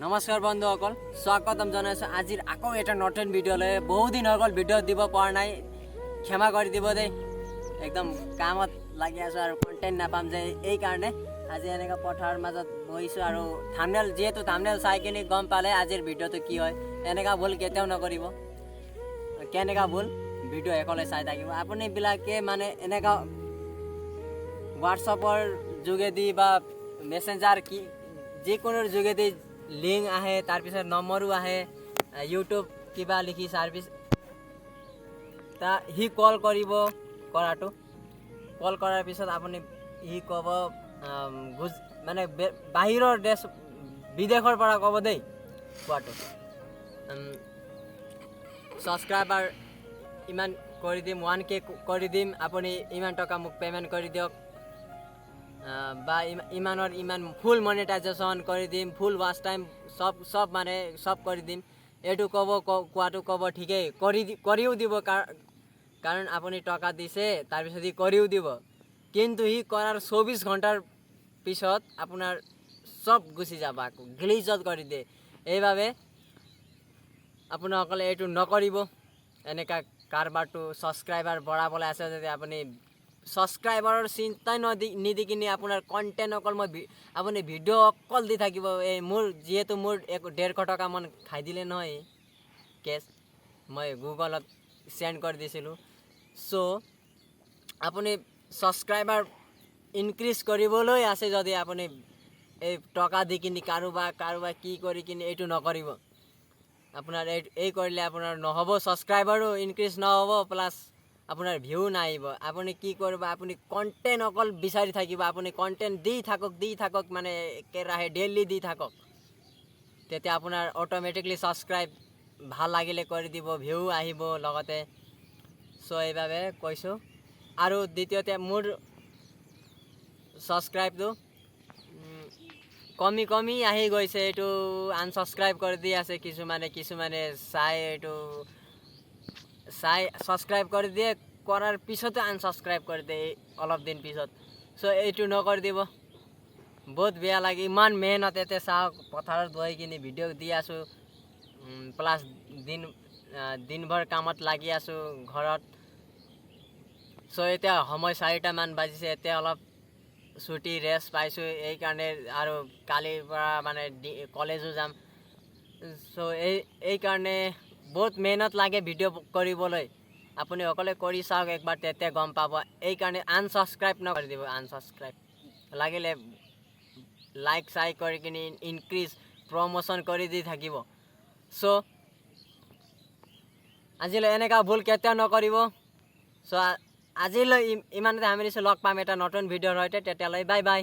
নমস্কাৰ বন্ধুসকল, স্বাগতম জনাইছোঁ আজিৰ আকৌ এটা নতুন ভিডিঅ'লৈ। বহু দিন হৈ গ'ল, ভিডিঅ' দিব পৰা নাই, ক্ষমা কৰি দিব দেই। একদম কামত লাগি আছোঁ আৰু কণ্টেণ্ট নাপাম যে, এইকাৰণে আজি এনেকৈ পথাৰৰ মাজত বহিছোঁ। আৰু থামনেল, যিহেতু থামনেল চাই কিনি গম পালে আজিৰ ভিডিঅ'টো কি হয়। এনেকুৱা ভুল কেতিয়াও নকৰিব। কেনেকুৱা ভুল, ভিডিঅ' শেষলৈ চাই থাকিব। আপুনিবিলাকে মানে এনেকুৱা হোৱাটছআপৰ যোগেদি বা মেছেঞ্জাৰ কি যিকোনো যোগেদি লিংক আহে, তাৰপিছত নম্বৰো আহে, ইউটিউব কিবা লিখি ছাৰ্ভিচ তা সি কল কৰিব। কৰাটো কল কৰাৰ পিছত আপুনি সি ক'ব মানে বাহিৰৰ দেশ বিদেশৰ পৰা ক'ব দেই কোৱাটো, ছাবস্ক্ৰাইবাৰ ইমান কৰি দিম, 1K কৰি দিম, আপুনি ইমান টকা মোক পে'মেণ্ট কৰি দিয়ক বা ইমানৰ ইমান ফুল মনিটাইজেশ্যন কৰি দিম, ফুল ৱাচ টাইম চব চব মানে চব কৰি দিম। এইটো ক'ব, কোৱাটো ক'ব ঠিকেই, কৰিও দিব, কাৰণ আপুনি টকা দিছে। তাৰপিছত সি কৰিও দিব, কিন্তু সি কৰাৰ 24 ঘণ্টাৰ পিছত আপোনাৰ চব গুচি যাব, আকৌ গ্লিচত কৰি দিয়ে। এইবাবে আপোনালোকলে এইটো নকৰিব এনেকুৱা কাৰবাৰটো। ছাবস্ক্ৰাইবাৰ বঢ়াবলৈ আছে যদি আপুনি ছাবস্ক্ৰাইবাৰৰ চিন্তাই নিদি কিনি আপোনাৰ কণ্টেণ্ট অকল মই আপুনি ভিডিঅ' অকল দি থাকিব। এই মোৰ যিহেতু মোৰ 150 টকামান খাই দিলে নহয় কেছ, মই গুগলত চেণ্ড কৰি দিছিলোঁ। চ' আপুনি ছাবস্ক্ৰাইবাৰ ইনক্ৰিজ কৰিবলৈ আছে যদি আপুনি এই টকা দি কিনি কাৰোবাক কাৰোবাক কি কৰি কিনি এইটো নকৰিব। আপোনাৰ এই কৰিলে আপোনাৰ নহ'ব, ছাবস্ক্ৰাইবাৰো ইনক্ৰিজ নহ'ব, প্লাছ আপোনাৰ ভিউ নাহিব। আপুনি কি কৰিব? আপুনি কণ্টেণ্ট অকল বিচাৰি থাকিব, আপুনি কণ্টেণ্ট দি থাকক, দি থাকক, মানে একেৰাহে ডেইলি দি থাকক। তেতিয়া আপোনাৰ অট'মেটিকলি ছাবস্ক্ৰাইব ভাল লাগিলে কৰি দিব, ভিউ আহিব লগতে। চ' এইবাবে কৈছোঁ। আৰু দ্বিতীয়তে মোৰ ছাবস্ক্ৰাইবটো কমি কমি আহি গৈছে। এইটো আনছাবস্ক্ৰাইব কৰি দি আছে কিছুমানে। কিছুমানে চাই, এইটো চাই ছাবস্ক্ৰাইব কৰি দিয়ে, কৰাৰ পিছতে আনছাবস্ক্ৰাইব কৰি দিয়ে অলপ দিন পিছত। চ' এইটো নকৰি দিব, বহুত বেয়া লাগে। ইমান মেহনত, ইয়াতে চাওক, পথাৰত বহি কিনি ভিডিঅ' দি আছোঁ, প্লাছ দিনভৰ কামত লাগি আছোঁ ঘৰত। চ' এতিয়া সময় 4টামান বাজিছে, এতিয়া অলপ ছুটি ৰেষ্ট পাইছোঁ এইকাৰণে। আৰু কালিৰ পৰা মানে কলেজো যাম। চ' এইকাৰণে বহুত মেহনত লাগে ভিডিঅ' কৰিবলৈ। আপুনি অকলে কৰি চাওক একবাৰ, তেতিয়া গম পাব। এইকাৰণে আনছাবস্ক্ৰাইব নকৰি দিব। আনছাবস্ক্ৰাইব লাগিলে লাইক চাইক কৰি কিনি ইনক্ৰিজ প্ৰমোশ্যন কৰি দি থাকিব। চ' আজিলৈ এনেকুৱা ভুল কেতিয়াও নকৰিব। চ' আজিলৈ ইমানতে সামৰিছোঁ। লগ পাম এটা নতুন ভিডিঅ'ৰ সৈতে, তেতিয়ালৈ বাই বাই।